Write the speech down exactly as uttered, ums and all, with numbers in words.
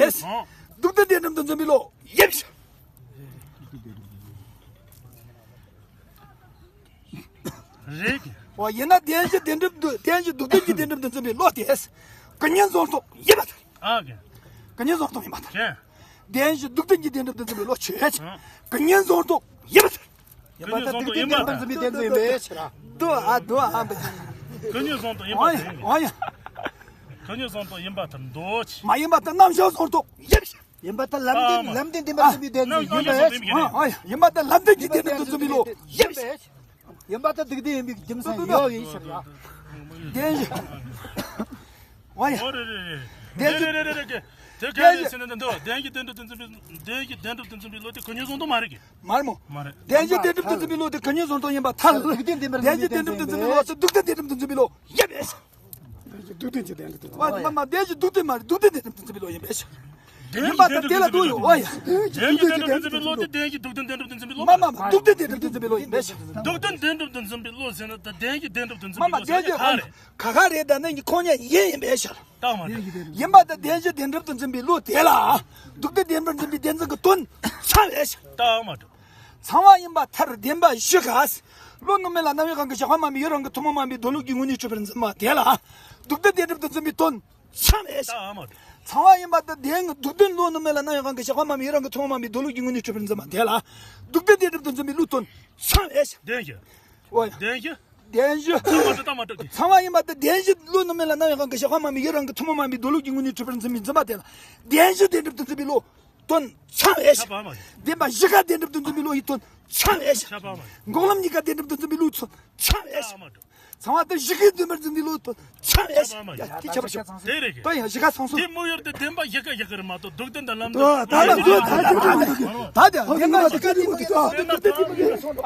ཡིན་པས། ཨོ། སྡུག་བདེན་བདེན་གྲུབ་དོན་མཚོན་པའི་བློ་ཡིན་པས། རེད། འོ་ཡིན་ན་བདེན་བཞི་བདེན་གྲུབ་དུ་བདེན་བཞི་སྡུག་བདེན་གྱི་བདེན་གྲུབ་དོན་མཚོན་པའི་བློ་དེས་ཀུན་ཉོན་བཟོ་རྟོག་ཡིན་པ་དང་། ཨ་ཀེ། ཀུན་ཉོན་བཟོ་རྟོག་ཡིན་པ་དང་། ཀེ། བདེན་བཞི་སྡུག་བདེན་གྱི་བདེན་གྲུབ་དོན་མཚོན་པའི་བློ་ཆོས་ཅན། ཨ། ཀུན་ཉོན་བཟོ་རྟོག་ཡིན་པ་དང་། ཡིན་པ་དང་སྡུག་བདེན་གྱི་བདེན་གྲུབ་དོན་མཚོན་པའི་བདེན་འཛིན་ཡིན་པས་ཕྱིར། འདུག་ཨ་འདུག་ཨ་འདུག་ཀུན་ཉོན་བཟོ་རྟོག་ཡིན་པ་འོ་ཡ་དེ། འོ་ཡ། ཀུན་ཉོན་བཟོ་རྟོག་ཡིན་པ་དང་འདུག་མ་ཡིན་པ་དང་རྣམ་གཞག་བཟོ་རྟོག་ཡིན་པས། ཡིན་པ་དང་ལམ་བདེན། ཨ་མ། ལམ་བདེན་བདེན་པར་འཛིན་པའི་བདེན་འཛིན་ཡིན་པས། ཨ་ཡིན་པ་དང་ལམ་བདེན་གྱི་བདེན་གྲུབ་དོན་མཚོན་པའི་བློ་ཡིན་པས། ཡིན་པ་དང་སྡུག་བདེན་ཡིན་པའི་རྒྱུ་མཚན་ཡོད་ཡིན་ཕྱིར་ཡ། བདེན་བཞི། འོ་ཡ། འོ་རེད་རེད་རེད། བདེན་བཞི། རེད་རེད་རེད་རེད། དེ་ག་རེད་ཟེར་ན་འདི་བདེན་གྱི་བདེན་གྲུབ་དོན་མཚོན་པའི། བདེན་གྱི་བདེན་གྲུབ་དོན་མཚོན་པའི་བློ་དེ་ཀུན་ཉོན་བཟོ་རྟོག་མ་རེད་ཀི། མ་རེད་མོ། མ་རེད། བདེན་གྱི་བདེན་གྲུབ་དོན་མཚོན་པའི་བློ་དེ་ཀུན་ཉོན་བཟོ་རྟོག་ཡིན་པར་ཐལ། སྡུག་བདེན་བདེན་པར་འཛིན་པའི་བདེན་འཛིན་ཡིན་པས། སྡུག་བདེན་བདེན་གྲུབ་དོན་མཚོན་པའི་བློ་ཡིན་པས། སྡུག་བདེན་གྱི་བདེན་གྲུབ་དོན། མ་མ་མ་བདེན་བཞི་སྡུག་བདེན་མ་རེད། སྡུག་བདེན་བདེན་གྲུབ་དོན་མཚོན་པའི་བློ་ཡིན་པས། ཡིན་པ་དང་དེ་ལ་སྡུག་ཡོད་འོ་ཡ། བདེན་གྱི་བདེན་གྲུབ་དོན་མཚོན་པའི་བློ་དེ་བདེན་གྱི་སྡུག་བདེན་བདེན་གྲུབ་དོན་མཚོན་པའི་བློ་མ་མ་མ་སྡུག་བདེན་བདེན་གྲུབ་དོན་མཚོན་པའི་བློ་ཡིན་པས། སྡུག་བདེན་བདེན་གྲུབ་དོན་མཚོན་པའི་བློ་ཟེར་ན་ད་བདེན་གྱི་བདེན་གྲུབ་དོན་མཚོན་པའི་བློ་ཟེར་ན་ག་རེད། ག་ག་རེད་ད་ནི་ཁོང་ཉིད་ཡིན་ཡིན་པས་ཤར། རྟགས་མ་གྲུབ། ཡིན་པ་དང་བདེན་བཞི་བདེན་གྲུབ་དོན་མཚོན་པའི་བློ་དེ་ལ། སྡུག་བདེན་བདེན་པར་འཛིན་པའི་བདེན་འཛིན་གྱི་དོན་ཚང་བས་ཤར། རྟགས་མ་གྲུབ། ཚང་བ་ཡིན་པར་ཐལ། བདེན་པ་བཞི་ཀ་བློ་རྣམ་སྨིན་ལ་རྣམ་གཡེང་གང་གིས་བཞག་པ་མ་དམིགས་ཡུལ་རང་གི་ཐུན་མོང་མ་ཡིན་པའི་མདོ་ལུགས་ཀྱི་ངོ་ནས་གྲུབ་པར་འཛིན་པ་དེ་ལ། སྡུག་བདེན་བདེན་གྲུབ་དོན་མཚོན་པའི་དོན་ཚང་བས་ཤར། རྟགས་མ་གྲུབ། ཚང་བ་ཡིན་པ་དང་བདེན། སྡུག་བདེན་བློ་རྣམ་སྨིན་ལ་རྣམ་གཡེང་གང་གིས་བཞག་པ་མ་དམིགས་ཡུལ་རང་གི་ཐུན་མོང་མ་ཡིན་པའི་མདོ་ལུགས་ཀྱི་ངོ་ནས་གྲུབ་པར་འཛིན་པ་དེ་ལ། སྡུག་བདེན་བདེན་གྲུབ་དོན་མཚོན་པའི་བློ་དོན་ཚང་བས་ཤར། བདེན་བཞི། འོ་ཡ། བདེན་བཞི། བདེན་བཞི། ཚང་བ་དང་རྟགས་མ་གྲུབ་ཀྱི། ཚང་བ་ཡིན་པ་དང་བདེན་བཞི་བློ་རྣམ་སྨིན་ལ་རྣམ་གཡེང་གང་གིས་བཞག་པ་མ་དམིགས་ཡུལ་རང་གི་ཐུན་མོང་མ་ཡིན་པའི་མདོ་ལུགས་ཀྱི་ངོ་ནས་གྲུབ་པར་འཛིན་པའི་འཛིན་པ་དེ་ལ། བདེན་བཞི་བདེན་གྲུབ་དོན་མཚོན་པའི་བློ་དོན་ཚང་བས་ཤར། བདེན་པ་བཞི་ཀ་བདེན་གྲུབ་དོན་མཚོན་པའི་བློ་ཡི་དོན་ཚང་བས་ཤར། འགོག་ལམ་གཉིས་ཀ་བདེན་གྲུབ་དོན་མཚོན་པའི་བློ་ཚང་བས་ཤར། ཚང་བ་དེ་བཞི་ཀའི་བདེན་པར་འཛིན་པའི་བློ་དོན་ཚང་བས་ཤར། ཡ་དེ་ཁྱད་པར་ཤོག་དེ་རེད་ཀི། ད་ཡང་བཞི་ཀ་ཚང་སོང་། དེ་དམིགས་ཡུལ་དེ་བདེན་པ་བཞི་ཀ་བཞི་ཀ་རེད་མ་གཏོགས་སྡུག་བདེན་དང་ལམ་བདེན། ད་ད་ད་ད་ད་ད་བདེན་པ་བཞི་ཀ་བདེན་པ་བཞི་ཀ་བདེན་པ་བཞི་ཀ་སོང་།